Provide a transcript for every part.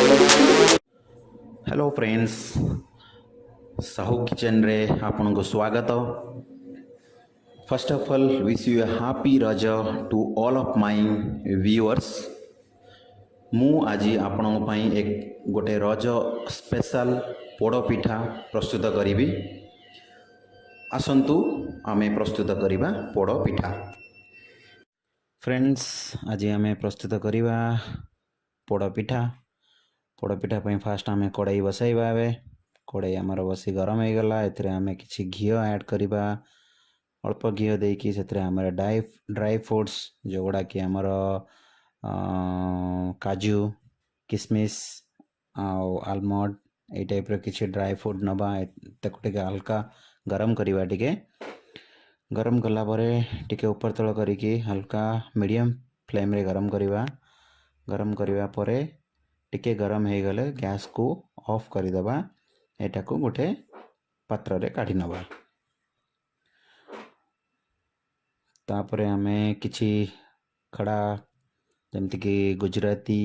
Hello friends, Sahu କିଚେନରେ ଆପଣଙ୍କୁ ସ୍ୱାଗତ। First of all, wish you a happy Raja to all of my viewers. ମୁଁ ଆଜି ଆପଣଙ୍କ ପାଇଁ ଏକ ଗୋଟେ ରଜ ସ୍ପେଶାଲ ପୋଡ଼ ପିଠା ପ୍ରସ୍ତୁତ କରିବି। ଆସନ୍ତୁ, ଆମେ ପ୍ରସ୍ତୁତ କରିବା ପୋଡ଼ ପିଠା। ଫ୍ରେଣ୍ଡସ୍, ଆଜି ଆମେ ପ୍ରସ୍ତୁତ କରିବା ପୋଡ଼ ପିଠା। ପୋଡ଼ ପିଠା ପାଇଁ ଫାଷ୍ଟ ଆମେ କଡ଼େଇ ବସାଇବା। ଏବେ କଡ଼େଇ ଆମର ବସି ଗରମ ହେଇଗଲା। ଏଥିରେ ଆମେ କିଛି ଘିଅ ଆଡ଼୍ କରିବା। ଅଳ୍ପ ଘିଅ ଦେଇକି ସେଥିରେ ଆମର ଡ୍ରାଇ ଫ୍ରୁଟ୍ସ, ଯେଉଁଗୁଡ଼ାକି ଆମର କାଜୁ, କିସମିସ୍ ଆଉ ଆଲମଣ୍ଡ, ଏଇ ଟାଇପ୍ର କିଛି ଡ୍ରାଇ ଫ୍ରୁଟ୍ ନେବା। ତାକୁ ଟିକେ ହାଲକା ଗରମ କରିବା। ଟିକେ ଗରମ କଲା ପରେ ଟିକେ ଉପର ତଳ କରିକି ହାଲକା ମିଡ଼ିୟମ୍ ଫ୍ଲେମ୍ରେ ଗରମ କରିବା। ଗରମ କରିବା ପରେ, ଟିକେ ଗରମ ହେଇଗଲେ ଗ୍ୟାସ୍କୁ ଅଫ୍ କରିଦେବା। ଏଟାକୁ ଗୋଟେ ପାତ୍ରରେ କାଢ଼ି ନେବା। ତାପରେ ଆମେ କିଛି ଖଡ଼ା, ଯେମିତିକି ଗୁଜୁରାତି,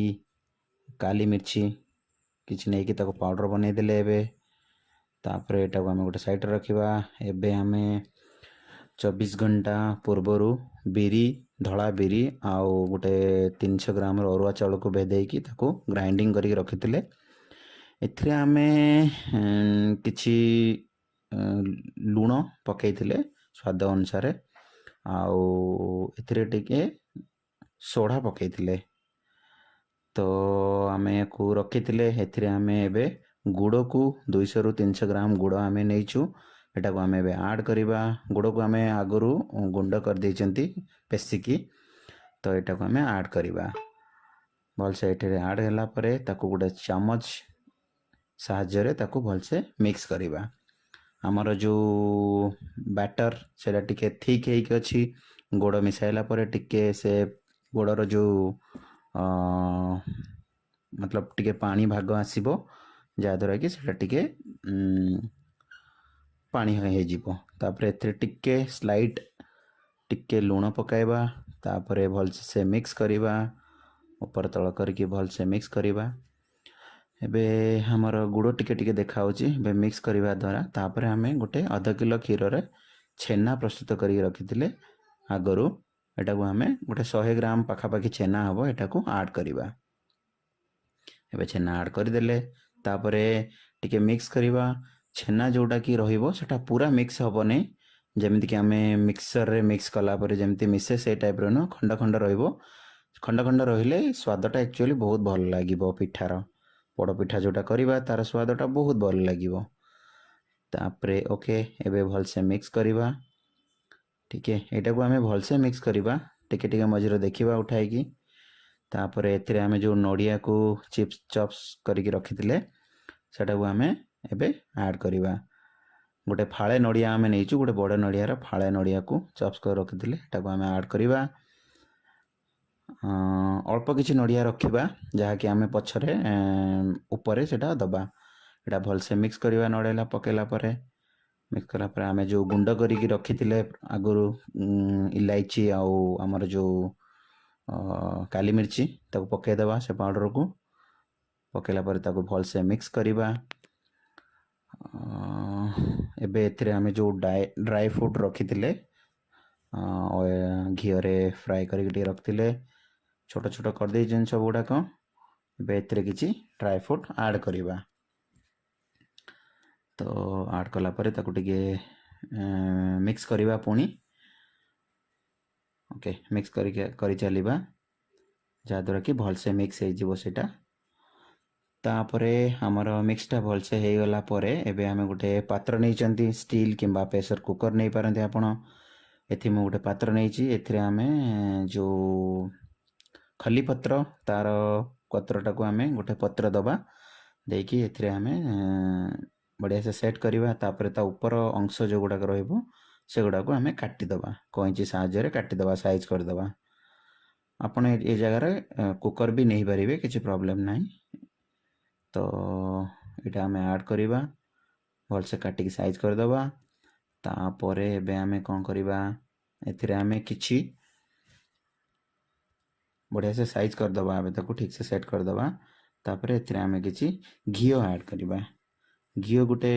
କାଲି ମିର୍ଚି କିଛି ନେଇକି ତାକୁ ପାଉଡ଼ର ବନେଇଦେଲେ ଏବେ। ତାପରେ ଏଟାକୁ ଆମେ ଗୋଟେ ସାଇଡ଼ରେ ରଖିବା। ଏବେ ଆମେ 24 ଘଣ୍ଟା ପୂର୍ବରୁ ବିରି, ଧଳା ବିରି ଆଉ ଗୋଟେ 300 ଗ୍ରାମର ଅରୁଆ ଚାଉଳକୁ ଭେଦେଇକି ତାକୁ ଗ୍ରାଇଣ୍ଡିଙ୍ଗ କରିକି ରଖିଥିଲେ। ଏଥିରେ ଆମେ କିଛି ଲୁଣ ପକାଇଥିଲେ ସ୍ୱାଦ ଅନୁସାରେ ଆଉ ଏଥିରେ ଟିକେ ସୋଢ଼ା ପକାଇଥିଲେ। ତ ଆମେ ୟାକୁ ରଖିଥିଲେ। ଏଥିରେ ଆମେ ଏବେ ଗୁଡ଼କୁ 200ରୁ 300 ଗ୍ରାମ ଗୁଡ଼ ଆମେ ନେଇଛୁ। ଏଟାକୁ ଆମେ ଏବେ ଆଡ଼୍ କରିବା। ଗୁଡ଼କୁ ଆମେ ଆଗରୁ ଗୁଣ୍ଡ କରିଦେଇଛନ୍ତି ପେଶିକି। ତ ଏଟାକୁ ଆମେ ଆଡ଼୍ କରିବା ଭଲସେ। ଏଥିରେ ଆଡ଼୍ ହେଲା ପରେ ତାକୁ ଗୋଟେ ଚାମଚ ସାହାଯ୍ୟରେ ତାକୁ ଭଲସେ ମିକ୍ସ କରିବା। ଆମର ଯେଉଁ ବ୍ୟାଟର୍, ସେଇଟା ଟିକେ ଥିକ୍ ହେଇକି ଅଛି। ଗୁଡ଼ ମିଶାଇଲା ପରେ ଟିକେ ସେ ଗୁଡ଼ର ଯେଉଁ ମତଲବ ଟିକେ ପାଣି ଭାଗ ଆସିବ, ଯାହାଦ୍ୱାରା କି ସେଇଟା ଟିକେ ପାଣି ହେଇଯିବ। ତାପରେ ଏଥିରେ ଟିକେ ସ୍ଲାଇଟ୍ ଟିକେ ଲୁଣ ପକାଇବା। ତାପରେ ଭଲସେ ସେ ମିକ୍ସ କରିବା। ଉପର ତଳ କରିକି ଭଲସେ ମିକ୍ସ କରିବା। ଏବେ ଆମର ଗୁଡ଼ ଟିକେ ଟିକେ ଦେଖାହେଉଛି ଏବେ ମିକ୍ସ କରିବା ଦ୍ୱାରା। ତାପରେ ଆମେ ଗୋଟେ ଅଧ କିଲୋ କ୍ଷୀରରେ ଛେନା ପ୍ରସ୍ତୁତ କରିକି ରଖିଥିଲେ ଆଗରୁ। ଏଟାକୁ ଆମେ ଗୋଟେ 100 ଗ୍ରାମ ପାଖାପାଖି ଛେନା ହେବ, ଏଟାକୁ ଆଡ଼୍ କରିବା। ଏବେ ଛେନା ଆଡ଼୍ କରିଦେଲେ। ତାପରେ ଟିକେ ମିକ୍ସ କରିବା। ଛେନା ଯେଉଁଟାକି ରହିବ, ସେଟା ପୁରା ମିକ୍ସ ହେବନି। ଯେମିତିକି ଆମେ ମିକ୍ସରରେ ମିକ୍ସ କଲା ପରେ ଯେମିତି ମିଶେ, ସେଇ ଟାଇପ୍ର ନୁହଁ, ଖଣ୍ଡ ଖଣ୍ଡ ରହିବ। ଖଣ୍ଡ ଖଣ୍ଡ ରହିଲେ ସ୍ୱାଦଟା ଆକ୍ଚୁଆଲି ବହୁତ ଭଲ ଲାଗିବ ପିଠାର। ପୋଡ଼ ପିଠା ଯେଉଁଟା କରିବା, ତାର ସ୍ୱାଦଟା ବହୁତ ଭଲ ଲାଗିବ। ତାପରେ ଓକେ, ଏବେ ଭଲସେ ମିକ୍ସ କରିବା ଟିକେ। ଏଇଟାକୁ ଆମେ ଭଲସେ ମିକ୍ସ କରିବା। ଟିକେ ଟିକେ ମଝିରେ ଦେଖିବା ଉଠାଇକି। ତାପରେ ଏଥିରେ ଆମେ ଯେଉଁ ନଡ଼ିଆକୁ ଚିପ୍ସ ଚପ୍ସ କରିକି ରଖିଥିଲେ, ସେଟାକୁ ଆମେ ଏବେ ଆଡ଼୍ କରିବା। ଗୋଟେ ଫାଳେ ନଡ଼ିଆ ଆମେ ନେଇଛୁ। ଗୋଟେ ବଡ଼ ନଡ଼ିଆର ଫାଳେ ନଡ଼ିଆକୁ ଚପ୍ସ କରି ରଖିଥିଲେ, ଏଟାକୁ ଆମେ ଆଡ଼୍ କରିବା। ଅଳ୍ପ କିଛି ନଡ଼ିଆ ରଖିବା, ଯାହାକି ଆମେ ପଛରେ ଉପରେ ସେଇଟା ଦେବା। ଏଇଟା ଭଲସେ ମିକ୍ସ କରିବା। ନଡ଼ିଆ ପକାଇଲା ପରେ, ମିକ୍ସ କଲା ପରେ ଆମେ ଯେଉଁ ଗୁଣ୍ଡ କରିକି ରଖିଥିଲେ ଆଗରୁ ଇଲାଇଚି ଆଉ ଆମର ଯେଉଁ କାଲି ମିର୍ଚି, ତାକୁ ପକାଇଦେବା। ସେ ପାଉଡ଼ରକୁ ପକାଇଲା ପରେ ତାକୁ ଭଲସେ ମିକ୍ସ କରିବା। ଏବେ ଏଥିରେ ଆମେ ଯେଉଁ ଡ୍ରାଇ ଫ୍ରୁଟ୍ ରଖିଥିଲେ, ଘିଅରେ ଫ୍ରାଏ କରିକି ଟିକେ ରଖିଥିଲେ, ଛୋଟ ଛୋଟ କରିଦେଇଛନ୍ତି ସବୁ ଗୁଡ଼ାକ। ଏବେ ଏଥିରେ କିଛି ଡ୍ରାଇ ଫ୍ରୁଟ୍ ଆଡ଼୍ କରିବା। ତ ଆଡ଼୍ କଲା ପରେ ତାକୁ ଟିକେ ମିକ୍ସ କରିବା ପୁଣି। ଓକେ, ମିକ୍ସ କରିକି କରି ଚାଲିବା, ଯାହାଦ୍ୱାରା କି ଭଲସେ ମିକ୍ସ ହେଇଯିବ ସେଇଟା। ତାପରେ ଆମର ମିକ୍ସଟା ଭଲସେ ହେଇଗଲା ପରେ ଏବେ ଆମେ ଗୋଟେ ପାତ୍ର ନେଇଛନ୍ତି। ଷ୍ଟିଲ୍ କିମ୍ବା ପ୍ରେସର କୁକର୍ ନେଇପାରନ୍ତି ଆପଣ। ଏଠି ମୁଁ ଗୋଟେ ପାତ୍ର ନେଇଛି। ଏଥିରେ ଆମେ ଯେଉଁ ଖଲିପତ୍ର, ତାର ପତ୍ରଟାକୁ ଆମେ ଗୋଟେ ପତ୍ର ଦେବା। ଦେଇକି ଏଥିରେ ଆମେ ବଢ଼ିଆ ସେ ସେଟ୍ କରିବା। ତାପରେ ତା ଉପର ଅଂଶ ଯେଉଁଗୁଡ଼ାକ ରହିବ, ସେଗୁଡ଼ାକୁ ଆମେ କାଟିଦେବା। କଇଁଚି ସାହାଯ୍ୟରେ କାଟିଦେବା, ସାଇଜ୍ କରିଦେବା। ଆପଣ ଏ ଜାଗାରେ କୁକର୍ ବି ନେଇପାରିବେ, କିଛି ପ୍ରୋବ୍ଲେମ୍ ନାହିଁ। ତ ଏଇଟା ଆମେ ଆଡ଼୍ କରିବା। ଭଲସେ କାଟିକି ସାଇଜ୍ କରିଦେବା। ତାପରେ ଏବେ ଆମେ କ'ଣ କରିବା? ଏଥିରେ ଆମେ କିଛି ବଢ଼ିଆ ସେ ସାଇଜ୍ କରିଦେବା। ଏବେ ତାକୁ ଠିକ୍ସେ ସେଟ୍ କରିଦେବା। ତାପରେ ଏଥିରେ ଆମେ କିଛି ଘିଅ ଆଡ଼୍ କରିବା। ଘିଅ ଗୋଟେ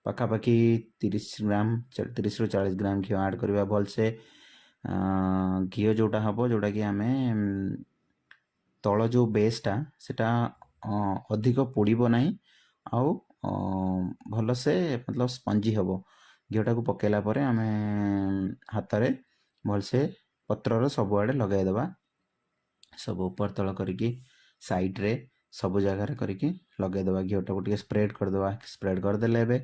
ପାଖାପାଖି 30 ଗ୍ରାମ, 30ରୁ 40 ଗ୍ରାମ ଘିଅ ଆଡ଼୍ କରିବା ଭଲସେ। ଘିଅ ଯେଉଁଟା ହେବ, ଯେଉଁଟାକି ଆମେ ତଳ ଯେଉଁ ବେସ୍ଟା ସେଟା ଅଧିକ ପୋଡ଼ିବ ନାହିଁ ଆଉ ଭଲସେ ମତଲବ ସ୍ପଞ୍ଜି ହେବ। ଘିଅଟାକୁ ପକାଇଲା ପରେ ଆମେ ହାତରେ ଭଲସେ ପତ୍ରର ସବୁଆଡ଼େ ଲଗାଇଦେବା, ସବୁ ଉପର ତଳ କରିକି ସାଇଡ଼୍ରେ ସବୁ ଜାଗାରେ କରିକି ଲଗାଇଦେବା। ଘିଅଟାକୁ ଟିକେ ସ୍ପ୍ରେଡ଼ କରିଦେବା। ସ୍ପ୍ରେଡ଼ କରିଦେଲେ ଏବେ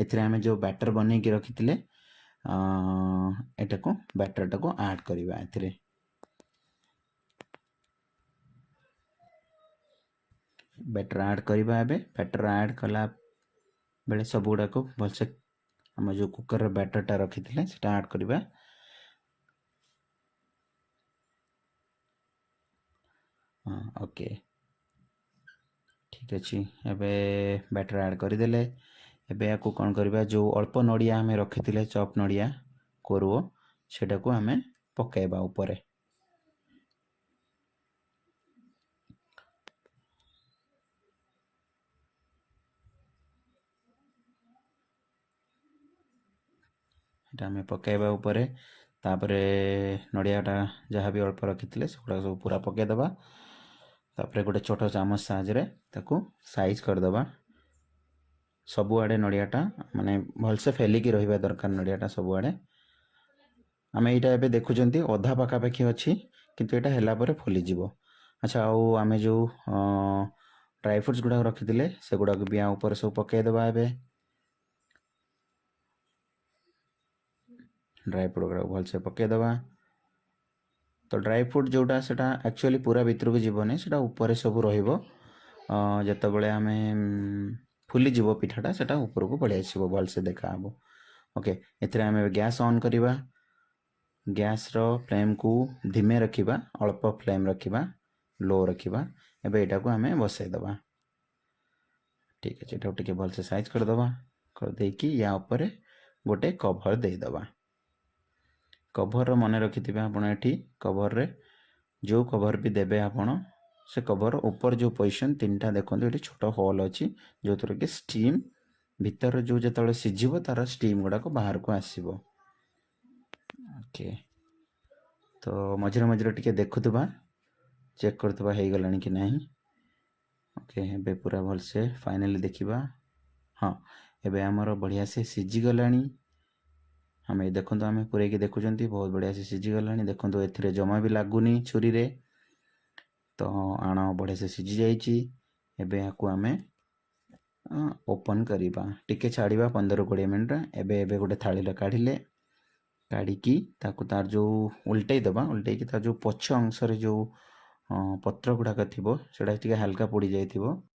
ଏଥିରେ ଆମେ ଯେଉଁ ବ୍ୟାଟର ବନେଇକି ରଖିଥିଲେ, ଏଟାକୁ ବ୍ୟାଟରଟାକୁ ଆଡ଼୍ କରିବା ଏଥିରେ। ବ୍ୟାଟର ଆଡ଼୍ କରିବା। ଏବେ ବ୍ୟାଟର ଆଡ଼୍ କଲା ବେଳେ ସବୁ ଗୁଡ଼ାକୁ ଭଲସେ ଆମ ଯେଉଁ କୁକର୍ର ବ୍ୟାଟରଟା ରଖିଥିଲେ ସେଟା ଆଡ଼୍ କରିବା। ହଁ, ଓକେ, ଠିକ୍ ଅଛି। ଏବେ ବ୍ୟାଟର ଆଡ଼୍ କରିଦେଲେ। ଏବେ ୟାକୁ କ'ଣ କରିବା, ଯେଉଁ ଅଳ୍ପ ନଡ଼ିଆ ଆମେ ରଖିଥିଲେ, ଚପ୍ ନଡ଼ିଆ କୋରୁଅ, ସେଟାକୁ ଆମେ ପକାଇବା ଉପରେ। ଏଇଟା ଆମେ ପକାଇବା ଉପରେ। ତାପରେ ନଡ଼ିଆଟା ଯାହା ବି ଅଳ୍ପ ରଖିଥିଲେ ସେଗୁଡ଼ାକ ସବୁ ପୁରା ପକାଇଦେବା। ତାପରେ ଗୋଟେ ଛୋଟ ଚାମଚ ସାହାଯ୍ୟରେ ତାକୁ ସାଇଜ୍ କରିଦେବା। ସବୁଆଡ଼େ ନଡ଼ିଆଟା ମାନେ ଭଲସେ ଫେଲିକି ରହିବା ଦରକାର, ନଡ଼ିଆଟା ସବୁଆଡ଼େ। ଆମେ ଏଇଟା ଏବେ ଦେଖୁଛନ୍ତି ଅଧା ପାଖାପାଖି ଅଛି, କିନ୍ତୁ ଏଇଟା ହେଲା ପରେ ଫୁଲିଯିବ। ଆଚ୍ଛା, ଆଉ ଆମେ ଯେଉଁ ଡ୍ରାଇ ଫ୍ରୁଟ୍ସ ଗୁଡ଼ାକ ରଖିଥିଲେ ସେଗୁଡ଼ାକ ବି ଆ ଉପରେ ସବୁ ପକାଇଦେବା। ଏବେ ଡ୍ରାଇ ଫ୍ରୁଟ୍ ଗୁଡ଼ାକ ଭଲସେ ପକାଇଦେବା। ତ ଡ୍ରାଇ ଫ୍ରୁଟ୍ ଯେଉଁଟା ସେଟା ଆକ୍ଚୁଆଲି ପୁରା ଭିତରକୁ ଯିବନି, ସେଟା ଉପରେ ସବୁ ରହିବ। ଯେତେବେଳେ ଆମେ ଫୁଲିଯିବ ପିଠାଟା ସେଟା ଉପରକୁ ପଳେଇ ଆସିବ, ଭଲସେ ଦେଖାହେବ। ଓକେ, ଏଥିରେ ଆମେ ଗ୍ୟାସ୍ ଅନ୍ କରିବା। ଗ୍ୟାସ୍ର ଫ୍ଲେମ୍କୁ ଧିମେ ରଖିବା, ଅଳ୍ପ ଫ୍ଲେମ୍ ରଖିବା, ଲୋ ରଖିବା। ଏବେ ଏଇଟାକୁ ଆମେ ବସାଇଦେବା। ଠିକ୍ ଅଛି, ଏଟାକୁ ଟିକେ ଭଲସେ ସାଇଜ୍ କରିଦେବା। କରିଦେଇକି ୟା ଉପରେ ଗୋଟେ କଭର୍ ଦେଇଦେବା। କଭର୍ର ମନେ ରଖିଥିବେ ଆପଣ, ଏଠି କଭର୍ରେ ଯେଉଁ କଭର୍ ବି ଦେବେ ଆପଣ, ସେ କଭର୍ ଉପର ଯେଉଁ ପୋଜିସନ୍ ତିନିଟା ଦେଖନ୍ତୁ, ଏଠି ଛୋଟ ହୋଲ୍ ଅଛି, ଯେଉଁଥିରେ କି ଷ୍ଟିମ୍ ଭିତରେ ଯେଉଁ ଯେତେବେଳେ ସିଝିବ ତାର ଷ୍ଟିମ୍ ଗୁଡ଼ାକ ବାହାରକୁ ଆସିବ। ଓକେ, ତ ମଝିରେ ମଝିରେ ଟିକେ ଦେଖୁଥିବା, ଚେକ୍ କରୁଥିବା ହେଇଗଲାଣି କି ନାହିଁ। ଓକେ, ଏବେ ପୁରା ଭଲସେ ଫାଇନାଲି ଦେଖିବା। ହଁ, ଏବେ ଆମର ବଢ଼ିଆ ସେ ସିଝିଗଲାଣି। ଆମେ ଦେଖନ୍ତୁ, ଆମେ ପୂରେଇକି ଦେଖୁଛନ୍ତି, ବହୁତ ବଢ଼ିଆ ସେ ସିଝିଗଲାଣି। ଦେଖନ୍ତୁ, ଏଥିରେ ଜମା ବି ଲାଗୁନି ଛୁରୀରେ। ତ ଆଣ ବଢ଼ିଆ ସେ ସିଝି ଯାଇଛି। ଏବେ ଏହାକୁ ଆମେ ଓପନ୍ କରିବା, ଟିକେ ଛାଡ଼ିବା 15-20 ମିନିଟ୍। ଏବେ ଏବେ ଗୋଟେ ଥାଳିରେ କାଢ଼ିଲେ, କାଢ଼ିକି ତାକୁ ତାର ଯେଉଁ ଉଲଟେଇ ଦେବା। ଉଲଟେଇକି ତାର ଯେଉଁ ପଛ ଅଂଶରେ ଯେଉଁ ପତ୍ର ଗୁଡ଼ାକ ଥିବ ସେଟା ଟିକେ ହାଲକା ପୋଡ଼ି ଯାଇଥିବ।